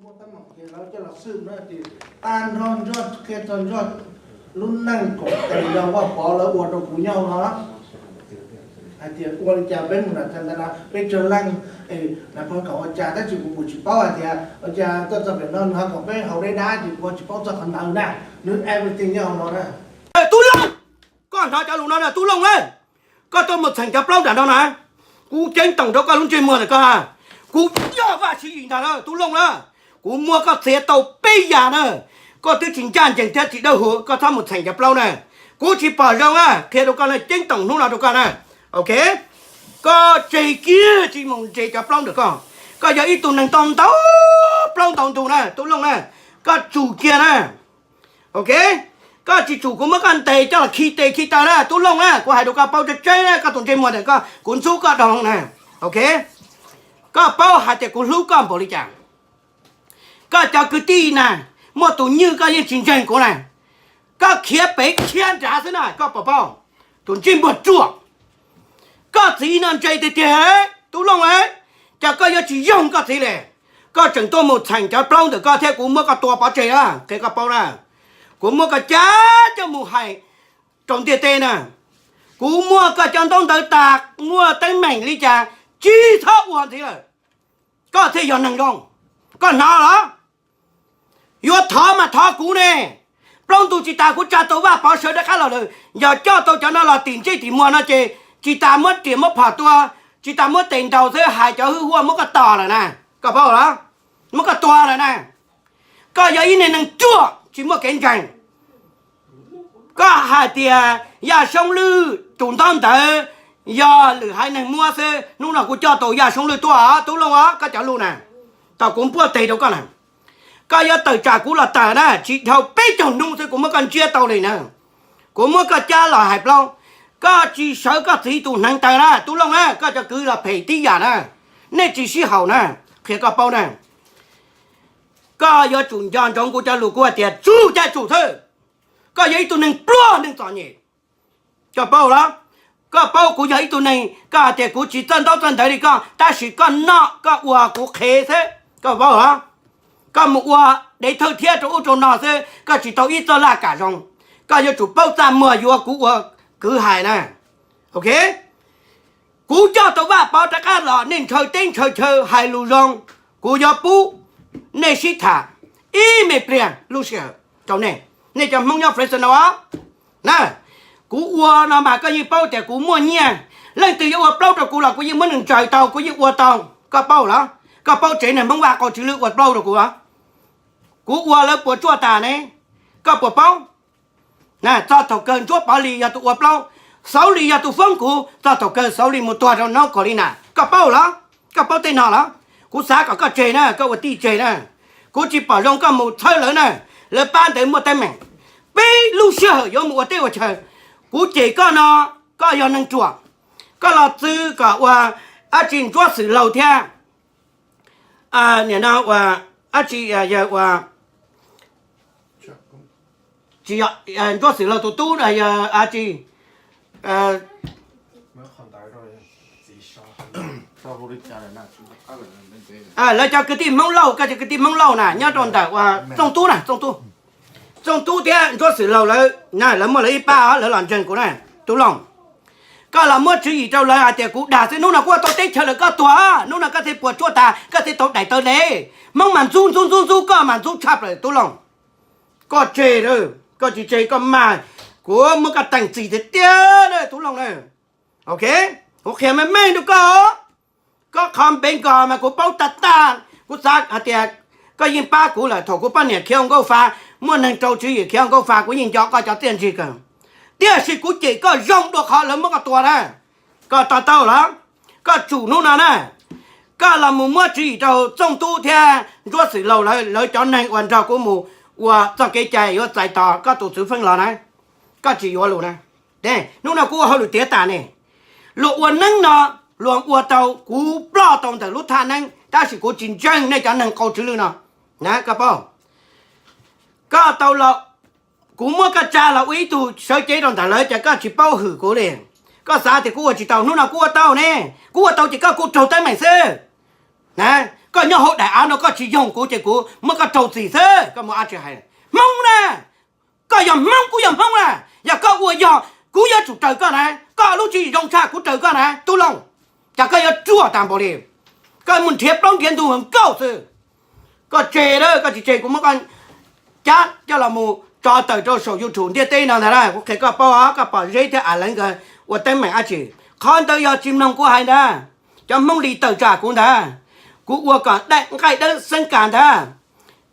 Ces lawv coj los xwb na, ces tag nrho nrog qhia txog nrog lub neej koom tes yog Vaj Pov lawv ua rau kuv nyob no hais tias ua li cas peb mus nram Thaib Teb na peb tsawg leej, na peb kom ua cas tab sis kuv kuv tsis paub hais tias ua cas tuaj txog pem no nws ho kom peb haus dej dab ces kuv tsis paub txog qhov ntawd na. Nws everything nyob hauv no na. Tub Looj, koj hnov cov lus no na Tub Looj na, koj tuaj mus txheem cov plaub nram no na, kuv ceeb toom rau koj lub ntsej muag ntawm koj, kuv yog Vaj Tswv Yim ntag na Tub Looj na. Kuv muab koj txiav tau peb yam na, koj twb tsis ncaj ncees thiab tsis dawb huv koj txhob mus txheem cov plaub na. Kuv tsis pom zoo na, qhia rau koj na, ceeb toom hnub no rau koj na. Ok, koj tseg kiag tsis mus nres cov plaub ntawm koj. Koj yog ib tug neeg tau ntau plaub ntau ntug na Tub Looj na, koj tsum kiag na. Ok, koj tsis tsum kuv muab koj ntes coj los khi tes khi taw na Tub Looj na, kuv hais rau koj paub tseeb tseeb na, koj tus ntsej muag ntawm koj kuv ntxub koj doog na. Ok, koj paub hais tias kuv hlub koj npaum li cas. Koj cov kwv tij na, muaj tus nywj koj yeej tsis ntseeg kuv na. Koj khiav pem khiav nrad xwb na, koj puas paub? Tus ntsej muag ruam. Koj txiv no ntse tiag tiag, Tub Looj, cas koj yuav tsis yoog koj txiv li? Koj tseem tuaj mus txheem cov plaub ntawm koj thiab kuv muab koj tua pov tseg na, qhia koj paub na. Kuv muab koj cab coj mus hais rau ntiaj teb na. Kuv muab koj cov ntaub ntawv tas, muaj teeb meem li cas tsis txhob ua ntxiv lawm, koj thiaj yog neeg zoo. Koj hnov los? Yuav thov mas thov kuv ne. Plaub ntug tsis tas kuv tsa tau Vaj Pov sawv dawb qab los lawm, yog coj tau cov no los tim ntsej tim muag no ces tsis tas muab riam muab phom tua, tsis tas muab tes ntaus xwb hais cov hwj huaj muab koj tom lawm na. Koj paub los? Muab koj tua lawm na. Koj yog ib neeg neeg ruam tsis muaj kev ntseeg. Koj hais tias Yaj Soob Lwj tus ntaub ntawv yog lwm haiv neeg muab xwb, hnub no kuv coj tau Yaj Soob Lwj tuaj os Tub Looj os, koj cov lus na, tau kuv npuaj teg rau koj na. Koj yuav tawm tsam kuv los tawm na, tsis dhau peb caug hnub xwb kuv muab koj ntsiab tau li na. Kuv muab koj cab los hais plaub, koj tsis sawv koj txiv tus hneev taw na Tub Looj na, koj cov kwv los phem tib yam na, nej tsis sib haum na, qhia koj paub na. Koj yuav tsum nco ntsoov kuv cov lus, kuv hais tias tsum ces tsum xwb. Koj yog ib tug neeg pluag neeg txom nyem, koj paub los? Koj paub kuv yog ib tug neeg, koj hais tias kuv tsis txawj ntaub txawj ntawv li koj, tab sis koj noj koj ua kuv qhev xwb, koj paub los? Koj mus ua dev thawj thiab rau ub rau no xwb, koj tsis tau ib txoj laj kam zoo. Koj yuav tsum paub txaj muag yuav kuv ua kwv hais na. Ok, kuv coj tau Vaj Pov rov qab los, nej ntshaw teb ntshaw chaw hais lus zoo, kuv yuav pub nej sib tham ib me pliag lub sij hawm rau nej, nej cov Hmoob nyob Fresno na. Kuv ua no mas koj yeej paub tias kuv muaj nyiaj, leej twg yuav ua plaub rau kuv los kuv yeej muab nws ntsaws tau, kuv yeej ua tau, koj paub los? Koj paub tsev neeg Hmoob Vaj Qau Tswv Lwj ua plaub rau kuv los? Kuv ua lawv puas tsuaj tas ne, koj puas paub? Txog thaum kawg Ntsuab Pov Lis yog tus ua plaub, Xauv Lis yog tus foob kuv, txog thaum kawg Xauv Lis mus tuag rau North Carolina, koj paub los? Koj paub tej no los? Kuv xav kom koj tseg na, koj ua tij tseg na. Kuv tsis pom zoo koj mus txhawb lawv na, lawv pab ntawd muaj teeb meem. Peb lub sij hawm yuav mus ua teb ua chaw, kuv cem koj no, koj yog neeg ruam, koj los txwv kom ua dab tsi Ntsuab Xwm Laug thiab, nim no ua dab tsi, yog ua, tsis yog, Ntsuab Xwm Laug tus tub no yog dab tsi, lawv cov kwv tij Hmoob Lauj, koj cov kwv tij Hmoob Lauj na nyob rau ntawm ua Txooj Tub na, Txooj Tub, Txooj Tub thiab Ntsuab Xwm Laug lawv, lawv muaj lawv ib pab, lawv los ntseeg kuv na, Tub Looj. Koj los muab tswv yim rau lawv hais tias kuv dag xwb, hnub no kuv ua tau teb chaws lawm koj tuag, hnub no koj thiaj puas tsuaj tas, koj thiaj tau daim tawv le. Hmoob mas ntxub ntxub ntxub ntxub, koj mas ntxub tshaj plaws Tub Looj. Koj tseg, koj tsis tseg koj mas kuv muab koj teem txim tiag tiag na Tub Looj na. Ok, kuv qhia meej meej rau koj, koj qhov npe nkos mas kuv paub tag tag. Kuv xav hais tias koj yeej pab kuv lawm, thaum kuv poj niam khiav ua nkauj fa, muaj neeg rau tswv yim khiav ua nkauj fa, kuv yeej nco koj cov txiaj ntsig kawg. Tiam sis kuv cem koj zoo dua qhov lawv muab koj tua na. Koj to taub los? Koj tsum hnub no na, koj los mus muab tswv yim rau Txooj Tub thiab Ntsuab Xwm Laug lawv, lawv cov neeg uas nrog kuv mus ua txoj kev cai yuav txais tos koj tus txwv feej los na. Koj tsis yuav lus na. Hnub no kuv ua hauj lwm tiav tas ne. Luag ua neeb no, luag ua tau, kuv ploj tau ntawm lub thaj neeb, tab sis kuv tsis ntseeg nej cov neeg qau tswv lwj no. Na koj paub, koj tau los, kuv muab koj tsa los ua ib tug sawv cev rau ntawm lawv ces koj tsis paub hwm kuv li. Koj xav tias kuv ua tsis tau, hnub no kuv ua tau ne. Kuv ua tau ces koj kuj raug teeb meem xwb. Na, koj nyob hauv daim av no koj tsis yoog kuv ces kuv muab koj raug txim xwb, koj muaj dab tsi hais? Hmoob na, koj yog Hmoob kuv yog Hmoob na, yog koj ua yog kuv yuav tsum raws koj na, koj lub tswv yim zoo tshaj kuv raws koj na Tub Looj. Cas koj yuav ruam tas npaum li, koj mus nrhiav plaub nrhiav ntug nkauj xwb. Koj tseg lawm, koj tsis tseg kuv muab koj cab coj los mus tso tawm rau saum YouTube ntiaj teb no ntag na. Kuv qhia koj paub, koj pom Zeb thiab A Leev nkawd ua teeb meem dab tsi. Qhov ntawd yog tsis mloog kuv hais ntag, cov Hmoob li tawm tsam kuv ntag. Kuv ua kom daim nqaij dawb xeeb kas ntag.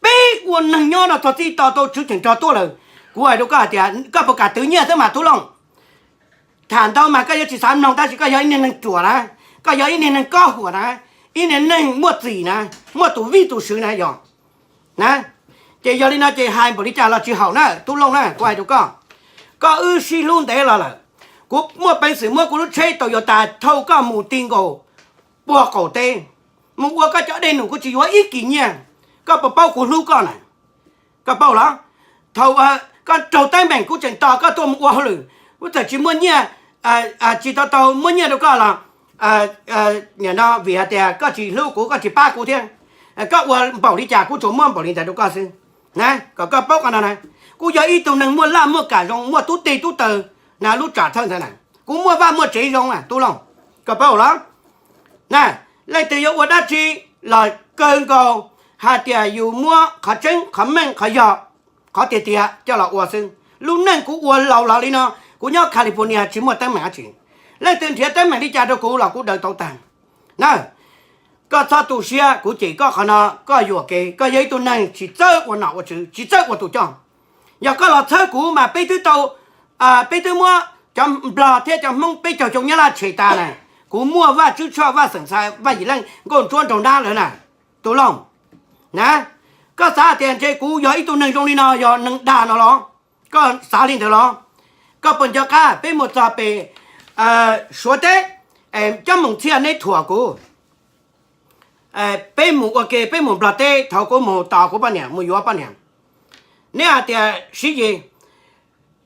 Peb ua neeg nyob no txog txij to tau tswv cheem rog tuaj lawm. Kuv hais rau koj hais tias koj puas kam twv nyiaj xwb mas Tub Looj? Tham ntau mas koj yuav tsis xav mloog tab sis koj yog ib niag neeg ruam na, koj yog ib niag neeg kob huam na, ib niag neeg muaj txim na, muaj tus vij tus sw na yog na. Ces yog li no ces hais npaum li cas los tsis haum na Tub Looj na, kuv hais rau koj. Koj wb sib hlub ntev los lawm, kuv muaj peev xwm muab kuv lub tsheb Toyota thauj koj mus ti nkaus puag qaum teb, mus ua koj cov dej num kuv tsis yuav ib kis nyiaj. Koj puas paub kuv hlub koj na? Koj paub los? Thaum koj raug teeb meem kuv tseem tos koj tuaj mus ua hauj lwm, kuv txawm tsis muaj nyiaj, tsis tau tau muab nyiaj rau koj los, nim no vim hais tias koj tsis hlub kuv, koj tsis pab kuv thiab. Koj ua npaum li cas kuv tsuas muab npaum li ntawd rau koj xwb na, kom koj paub qhov no na. Kuv yog ib tug neeg muaj laj muaj kam zoo, muaj tub teg tub taw na, lub tsam thawj ntawd na, kuv muaj vaj muaj tsev zoo na Tub Looj, koj paub los? Na, leej twg yuav ua dab tsi los kawg nkaus hais tias yus muab qhov tseeb qhov meej qhov yog qhov tiag tiag coj los ua xwb. Lub neej kuv ua laus los li no, kuv nyob California tsis muaj teeb meem dab tsi. Leej twg nrhiav teeb meem li cas rau kuv los kuv daws tau tag na. Koj txhob tu siab, kuv cem koj qhov no, koj yuam kev, koj yog ib tug neeg tsis txawj ua nom ua tswv, tsis txawj ua tus coj. Yog koj los txhawb kuv mas peb twb tau, peb twb muab cov Nplog thiab cov Hmoob peb caug xyoo Nyab Laj tshem tas na. Kuv muaj Vaj Tswb Tshoj, Vaj Xeem Ntxhais, Vaj Yim Leej, Nkauj Ntsuab nraug nab lawm na, Tub Looj na. Koj xav tias ntshe kuv yog ib tug neeg zoo li no yog neeg dag no los? Koj xav li ntawd los? Koj puas nco qab peb mus txog pem Suav teb, Cob Moos Txhiaj neb thuam kuv. Peb mus ua ke, peb mus Nplog teb, thaum kuv mus tos kuv poj niam, mus yuav poj niam, neb hais tias Siv Yis,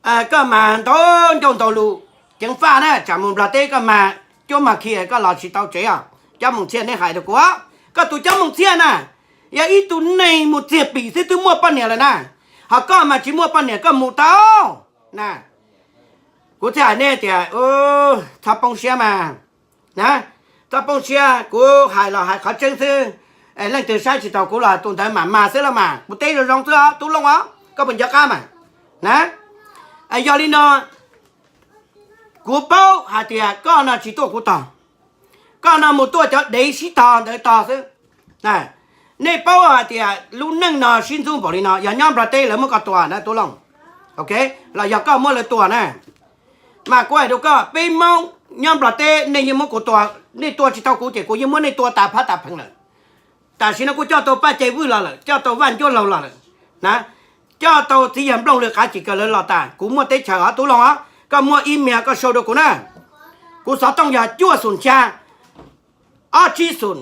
koj mas ntau ncauj ntau lus, ceev faj na, tsam mus Nplog teb koj mas cuab mas khi koj los tsis tau tsev os. Cob Moos Txhiaj neb hais rau kuv, koj tus Cob Moos Txhiaj na, yog ib tug neeg mus txiag pim xwb twb muaj poj niam lawm na, ho koj mas tsis muaj poj niam koj mus tau na. Kuv thiaj hais neb tias txhob poob siab mas, na, txhob poob siab, kuv hais los hais qhov tseeb xwb. Leej twg saib tsis taus kuv los tus ntawd mam mas xwb los mas, kuv teb zoo zoo xwb os Tub Looj os, koj puas nco qab mas, na. Yog li no, kuv paub hais tias koj no tsis tuaj kuv tog, koj no mus tuaj cov dev sib tog ntawd tog xwb. Nej paub hais tias lub neej no sib ntxub npaum li no, yog nyob Nplog teb lawv muab koj tua na Tub Looj, ok, los yog koj muab lawv tua na. Mas kuv hais rau koj, peb Hmoob nyob Nplog teb nej yeej muab kuv tua, nej tua tsis tau kuv ces kuv yeej muab nej tua tas phab tas pheev lawm. Tam sim no kuv coj tau Paj Cai Vwj los lawm, coj tau Vaj Ncuab Laug los lawm, na, coj tau txiv yawg Nplooj Lwm Qav Cim Kaws lawv los tas, kuv muaj teb chaws os Tub Looj os, koj muaj email koj sau rau kuv na. Kuv xov tooj yog cuaj xoom xya, ob tsib xoom,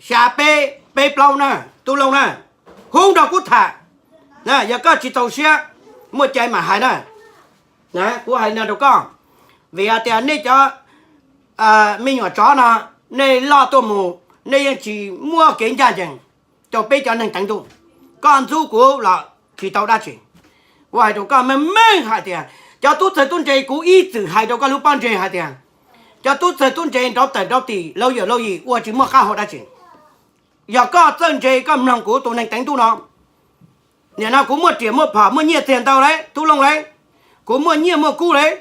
xya peb peb plaub na, Tub Looj na. Hu nrog kuv tham, yog koj tsis txaus siab, muaj cai mam hais na. Kuv hais no rau koj, vim hais tias nej cov me nyuam tsov no, nej loj tuaj mus, nej yeej tsis muaj kev ncaj ncees rau peb cov neeg teev ntuj. Koj ntxub kuv los tsis tau dab tsi. Kuv hais rau koj meej meej hais tias cov tub txawg tub ntse, kuv ib txwm hais rau koj lub pob ntseg hais tias cov tub txawg tub ntse nrov tawm nrov tim lauj yawm lauj yim ua tsis muaj qab hau dab tsi. Yog koj txawj ntse koj mloog kuv tus neeg teev ntuj no. Nim no kuv muaj riam muaj phom muaj nyiaj txiag ntau lawm Tub Looj lawm, kuv muaj nyiaj muaj kub lawm.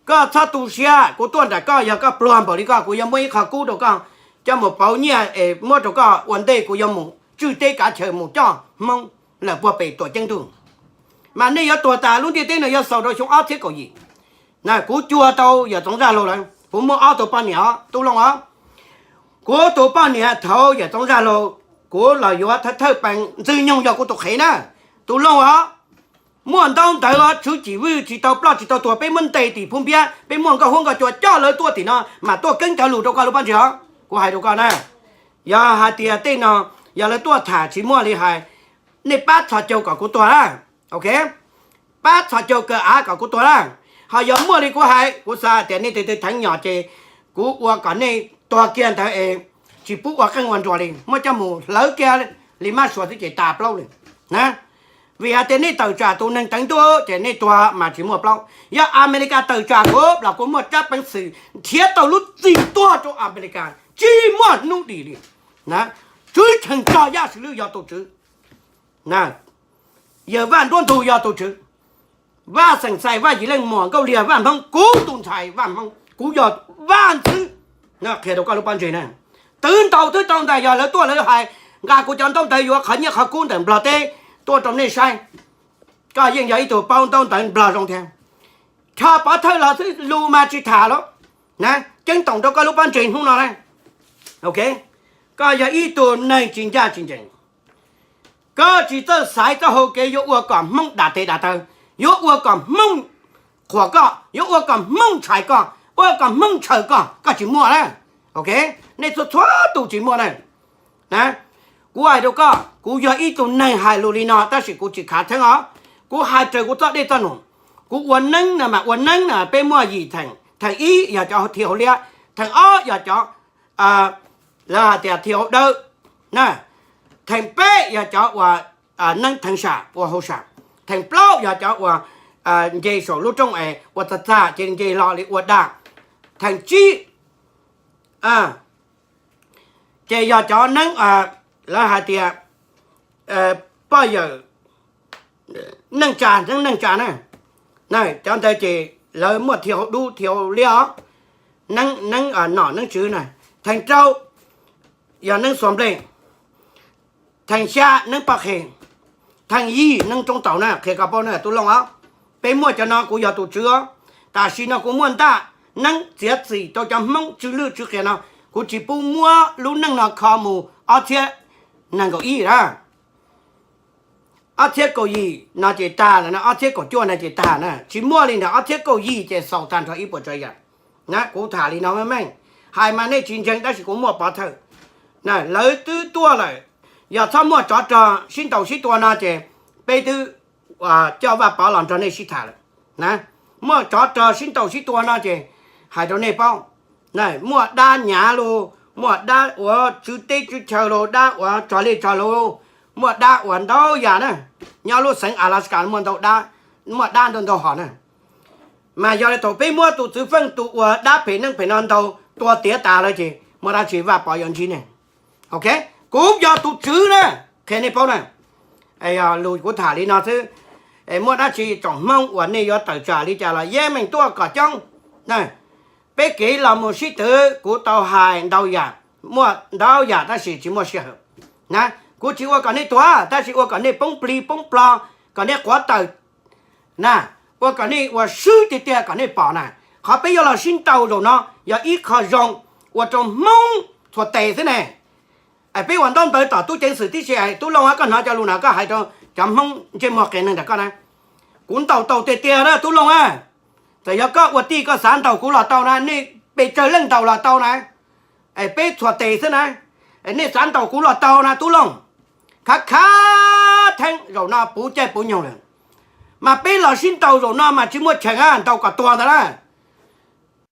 Koj txhob tu siab, kuv tuaj nram koj, yog koj pluag npaum li koj kuv yuav muab ib qho kub rau koj coj mus pauv nyiaj es muab rau koj ua ntej kuv yuav mus tswj teb kav chaw mus coj Hmoob lawm puag pem Tuam Ceeb Ntuj. Mas nej yuav tuag tas, lub ntiaj teb no yuav xaus rau xyoo ob txhiab kaum yim. Na, kuv cuag tau Yawm Txoov Zaj Laug lawm, kuv muaj ob tug poj niam os Tub Looj os. Kuv tus poj niam thaud Yawm Txoov Zaj Laug, kuv los yuav thawj thawj pees, Ntxwg Nyoog yog kuv tus qhev na, Tub Looj os. Muaj ntaub ntawv os, tswv cim vwj tsis tau ploj tsis tau tuag, peb muab ntes tim Phub Npiab, peb muaj nkauj huab nkauj cua coj lawv tuaj tim no mam tuaj keeb cov lus rau koj lub pob ntseg os. Kuv hais rau koj na, yog hais tias tej no yog lawv tuaj tham tsis muaj li hais, nej pab txhos caug kom kuv tuag na, ok. Pab txhos caug kaw av kom kuv tuag na. Ho yog muaj li kuv hais, kuv xav tias nej tus twg theev nyom ces kuv ua kom nej tuag kiag ntawd es tsis pub ua qeej ua nruas li, muab coj mus hlawv kiag li mab suav xwb ces tas plaub li na. Vim hais tias nej tawm tsam tus neeg teev ntuj ces nej tuag mas tsis muaj plaub. Yog Amelikas tawm tsam kuv los kuv muaj tsab peev xwm nrhiav tau lub txim tuag rau Amelikas tsis muaj hnub dim li. Tswv Cheej Tso Yaj Swm Lwj yog tus tswv, yawg Vaj Nruab Ntug yog tus tswv, Vaj Xeem Xais, Vaj Yim Leej, Muas Nkauj Liag, Vaj Hmoob, kuv tus ntxhais Vaj Hmoob, kuv yog Vaj Ntxwv. Qhia rau koj lub pob ntseg na, twb ntau twb tau ntawm yog lawv tuaj lawv hais nqa kuv cov ntaub ntawv yuav qhov nyiaj qhov kub ntawm Nplog teb tuaj rau nej saib. Koj yeej yog ib tug paub ntaub ntawv Nplog zoo thiab. Rho pov thawj los xwb lus mas tsis tham lawm na, ceeb toom rau koj lub pob ntseg hnub no na. Ok, koj yog ib tug neeg tsis ncaj tsis ncees. Koj tsis txawj xaiv txoj hau kev yuav ua kom Hmoob dam tes dam taw, yuav ua kom Hmoob qhuas koj, yuav ua kom Hmoob ntshai koj, ua kom Hmoob ntshaw koj, koj tsis muaj na. Ok, nej txhua txhua tus tsis muaj na. Kuv hais rau koj, kuv yog ib tug neeg hais lus li no tab sis kuv tsis khav theeb os. Kuv hais raws kuv txoj dej txoj num. Kuv ua neeb no mas ua neeb no peb muaj yim theem, theem ib yog cov thim hauv liab, theem ob yog cov lawv hais tias thim hauv dawb, theem peb yog cov uas neeb theev sam ua hauv sam, theem plaub yog cov uas nce saum lub rooj es ua txag txag ces nce hlo li ua daj, theem tsib ces yog cov neeb lawv hais tias poj yawm neej tsa, neeb neej tsa na. Cov ntawd ces lawv muaj thim hauv dub thim hauv liab os. Neeb, neeb nom neeb tswv na. Theem rau yog neeb xuas nplej. Theem xya neeb poj qhe. Theem yim neeb roob taus na, qhia koj paub na tub Looj os. Peb muaj cov no kuv yog tus tswv os. Tam sim no kuv muaj ntaj neeb txiav txim rau cov Hmoob tsw lwj tsw qias no, kuv tsis pub muab lub neej no kho mus ob txhiab nees nkaum ib na. Ob txhiab kaum yim no ces tag lawm na, ob txhiab kaum cuaj no ces tag na, tsis muaj li ntawd, ob txhiab kaum yim ces xaus tag nrho ib puas tsav yam. Na kuv tham li no meej meej, hais mas nej tsis ntseeg tab sis kuv muaj pov thawj. Lawv twb tuaj lawm, yog txhob muaj tsov rog sib ntaus sib tua no ces peb twb coj Vaj Pov los nrog nej sib tham lawm na. Muaj tsov rog sib ntaus sib tua no ces hais rau nej paub, muaj dab nyav los, muaj dab uas tswv teb tswv chaw los, dab uas tso liaj tso lus, muaj dab uas ntau yam na. Nyob lub xeev Alaska muaj ntau dab, muaj dab ntau ntau hom na. Mas yog li thaum peb muab tus txwv feej tus uas dab phem neej phem no ntaus tua tiav tas lawm ces muaj dab tsi Vaj Pov yuav ntsib ne? Ok, kuv yog tus tswv na, qhia nej paub na. Lus kuv tham li no xwb, muaj dab tsi tsoom Hmoob uas nej yuav tawm tsam li cas los yeej meem tuaj kom coob. Peb kev los mus sib twv kuv tau hais ntau yam, muaj ntau yam tab sis tsis muaj sij hawm na. Kuv tsis ua kom nej tuag tab sis ua kom nej poob plig poob plho, kom nej quav tawm na, ua kom nej ua swb tiag tiag kom nej pom na. Qhov peb yuav los sib ntaus zaum no yog ib qho zoo ua rau Hmoob txhua tes xwb ne. Es peb ua ntaub ntawv tom tub ceev xwm tib si, tub Looj, koj hnov cov lus no koj hais rau cov Hmoob ntsej muag qias neeg ntawm koj na. Kuv ntaus tau tiag tiag na tub Looj a. Txawm yog koj ua tij koj xav ntaus kuv los tau na, nej pes tsawg leej ntaus los tau na. Es peb txhua tes xwb na. Es nej xav ntaus kuv los tau na tub Looj. Khav khav theeb zaum no puv caij puv nyoog lawm, mas peb los sib ntaus zaum no mas tsis muaj cheem a, ntaus kom tuag ntawd na.